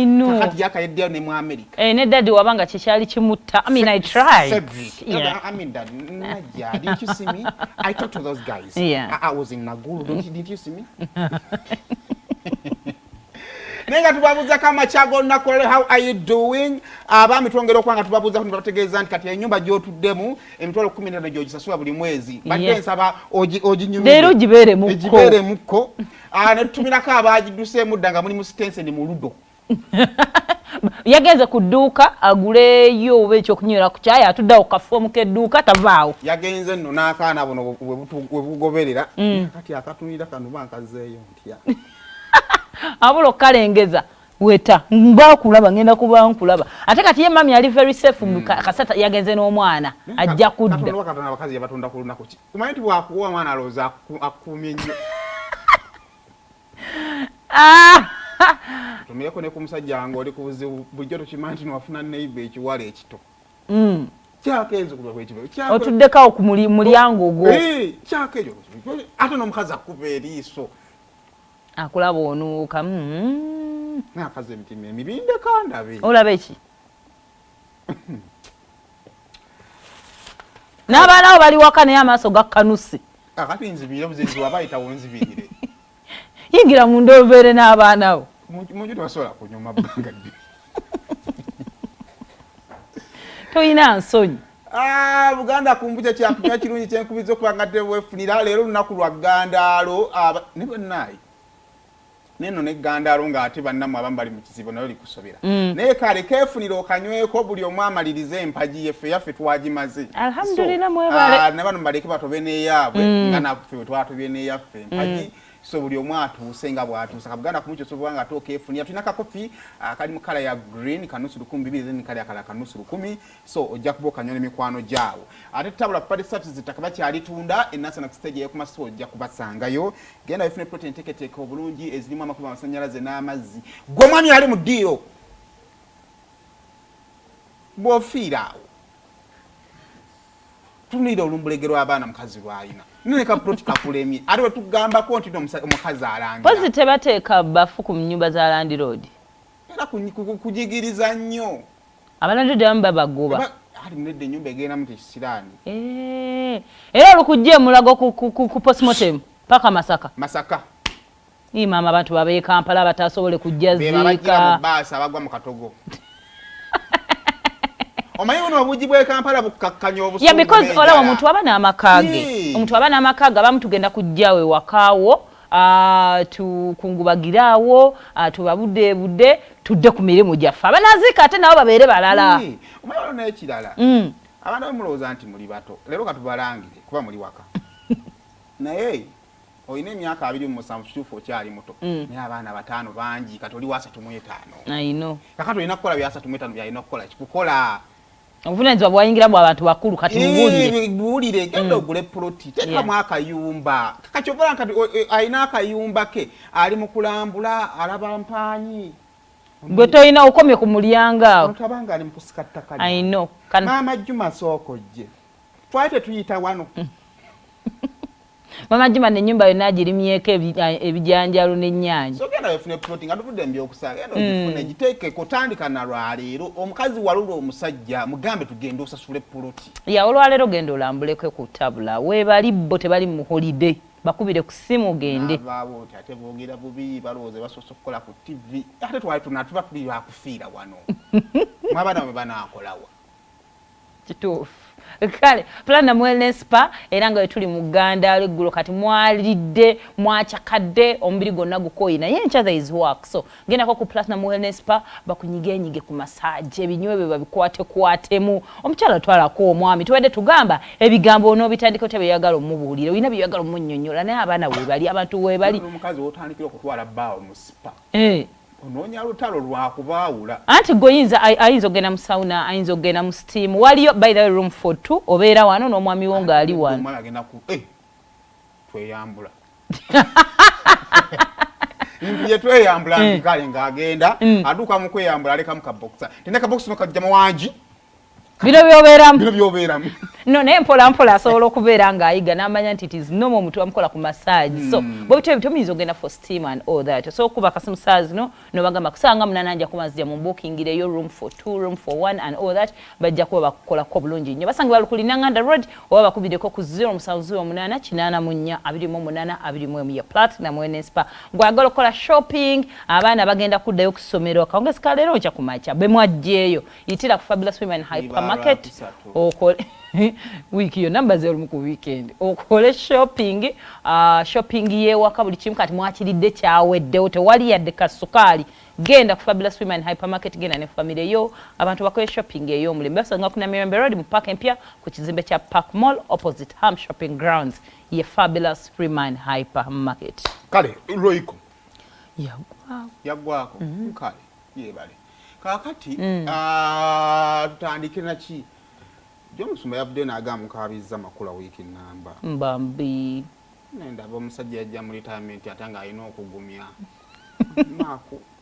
Know. Kakati yakayeddeyo ne mu America. Eh, ne daddy wabanga kyekyali kimutta. I mean, I tried. Cedric. Yeah. I mean, Dad, Nadia, didn't you see me? I talked to those guys. Yeah. I was in Naguru. Didn't you see me? Naye nga tubabuuzako amakya g'olunaku olwo, how are you doing? Abaami twongera okuba nga tubabuuzako ne tubategeeza nti kati ennyumba gy'otuddemu 150,000 gy'ogisasula buli mwezi. Badde nsaba oginyumire. Leero ogibeeremukko. Egibeeremukko. Ne tutumirako abaagidduseemu dda nga muli mu Stensen mu Ludo. Yagenze ku dduuka aguleyo oba ekyokunywera ku kyayi, atuddeawo ku kafoomu k'edduuka tavaawo. Yagenze nno n'akaana buno bwe bugoberera. Kati akatunulira kano bankazeeyo ntya. Abula okukalengeza weta mba kulaba ngenda kuba nkulaba. Ate kati ye mami ali very safe kasata yagenze n'omwana ajja kudda. Katonda Katonda abakazi yabatonda ku lunaku ki? Omanyi nti bw'akuwa omwana alowooza akukuumye nnyo. Tumireko ne ku musajja ng'oli ku buzibu, bulijjo tukimanyi nti wafuna neighbor ekiwala ekito. Kyako ezo kuba bwe kiba. Otuddeko awo ku mulyango ogwo. Kyako ezo. Ate n'omukazi akuba eriiso. Akulaba onuuka. Naye akazi emitima emibi ndeka ndabe. Olaba eki? N'abaana bo bali waka naye amaaso gakkanuse. Akati nzibirire buzibu waba ayitawo nzibirire. Yingira munda obeere n'abaana bo. Munju tebasobola kunyuma bbanga ddene. Toyina nsonyi. Buganda kumbucha kyakunywa kirungi kyenkubiza okuba nga teweefunira. Leero olunaku lwa ggandaalo, ne bannaaye. Neno ne ggandaalo ng'ate bannammwe abamu bali mu kizibu nayo likusobera. Naye kale keefunire okanyweko buli omu amalirize empagi yeffe yaffe twagimaze. Alhamdulillah, mwebale. Ne bano baleke batobe n'eyaabwe, nga naffe bwe twatobye n'eyaffe empagi. So buli omu atuuse nga bw'atuuse. Ka Buganda kumukyo osobola nga ate okeefunira. Tulina kakofi akali mu kala ya green, kanusu lukumi bibiri, then kali akala kanusu lukumi. So ojja kuba okanywa n'emikwano gyawo. Ate tabula party services ettaka bakyalitunda, e Nansana ku stage ey'oku Masuwa ojja kubasangayo. Genda wefune protein enteeketeeke obulungi ezirimu amakubo amasannyalaze n'amazzi. Ggwe omwami ali mu ddiiro bw'ofiira awo tunulira olumbulege lw'abaana mukazi lw'alina. Nene ka plot kakulemye. Ate bwe tugambako nti omukazi alangira. Mpozi tebateeka bafu ku nnyumba za landlord. Era kujigiriza nnyo. Abalandlord abamu babagoba. Ali nedda ennyumba egendamu tekisiraani. Era olukujja emulago ku postmortem paka Masaka. Masaka. Ii maama abantu babe Kampala batasobole kujja Be babagira ziika. mu bbaasi abagwa mu katogo. Omanyi buno obugi bw'e Kampala bukkakkanya obusungu Yeah, because n'enjala. olaba omuntu aba n'amaka ge. Omuntu aba n'amaka ge, abamu tugenda kujjawo ewakaawo, tukungubagiraawo, tubabuddeebudde, tudde ku mirimu gyaffe. Abanaaziika ate nabo babeere balala. Omanyi waliwo n'ekirala. Abantu abamu mulowooza nti muli bato. Leero katubalangire kuba muli waka. Naye olina emyaka 27 kituufu okyali muto. Naye abaana 5 bangi, kati oli wa 35. I know. Kakati olina kukola bya 35 by'alina okukola, kikukola. Obuvunaanyizibwa bwayingira mu abantu bakulu, kati mubuulire. Buulire, genda ogule ploti, teekamu akayumba. Kati okola kati alina akayumba ke, ali mu kulambula, alaba mpaanyi. Gwe tolina okomye ku mulyango awo. Omuntu abanga ali mu kusika ttaka lye. I know. Maama Juma sooka ojje. Twali tetuyita wano. Maama Juma n'ennyumba yonna agirimyeko ebijanjaalo n'ennyaanya. So genda wefune ploti nga tuvudde mu byokusaaga, genda ogifune, giteekeko, tandika na lwaleero. Omukazi walula omusajja, mugambe tugende osasule ploti. Ya, olwaleero genda olambuleko ku tabula. Weebali bo tebali mu holiday. Bakubire ku ssimu ogende. Abaawo nti ate boogera bubi, balowooza basoose okukola ku TV. Ate twali tuba tuli bakufiira wano. Mw'abaana bwe banaakolawa. Kituufu. Kale, Platinum Wellness Spa, era nga tuli mu Uganda eggulo kati mwalidde, mwakyakadde, omubiri gwonna gukooye, naye enkya there is work. So gendako ku Platinum Wellness Spa bakunyigenyige ku massage, ebinywe bye babikwatekwatemu. Omukyala twalako omwami, tubadde tugamba ebigambo onoobitandika otya byeyagala omubuulira, olina byeyagala omunnyonnyola, naye abaana weebali, abantu weebali. Omukazi w'otandikira okutwala bbaawo mu spa. Onoonya lutalo lwakubaawula. Anti gwe ayinza okugenda mu sauna, ayinza okugenda mu steam. Waliyo by the way room for 2, obeera wano n'omwami wo ng'ali wano. Omwami agenda ku, tweyambula. Ye tweyambula nti kale ng'agenda, atuuka mu kweyambula alekamu ka boxer. Tena ka boxer no kajja mu wangi. Bino byobeeramu. Bino byobeeramu. No, naye mpola mpola asobola okubeera ng'ayiga n'amanya nti it is normal omuntu amukola ku massage. So bwebityo ebyo tomuyinza ogenda for steam and all that. Osobola okuba akasimu saa zino nobagamba kusanga 8 nja kuba nzija mu bookingireyo room for two, room for one and all that. Bajja kuba bakukolako bulungi nnyo. Basangibwa Lukuli, Nanganda Road, oba bakubireko ku 0708 84 28 21. Ya Platinum Wellness Spa. Gwagala okukola shopping, abaana bagenda kuddayo ku ssomero akawungezi ka leero, nkya kumakya bwe mwajjeeyo, yitira ku Fabulous Women Hypermarket. Lwakusatu. Okole wiiki yonna, mbaze olumu ku weekend, okole shopping, shopping yewaka, buli kimu kati mwakiridde, kyaweddewo, tewali yadde kasukaali. Genda ku Fabulous Women Hypermarket, genda ne family yo, abantu bakole shopping ey'omulembe. Basanga ku Namirembe Road mu Park Empya, ku kizimbe kya Park Mall, opposite Ham Shopping Grounds, ye Fabulous Freeman Hypermarket. Kale Royco. Yagwawo. Yaggwako. Kale yebale. Kaakati tutandike naki? Jomusumba yavuddeyo n'agamba mukabizza Makula wiiki namba. Mbambi. Nendaba omusajja yajja mu retirement ate ng'alina okugumya maaku.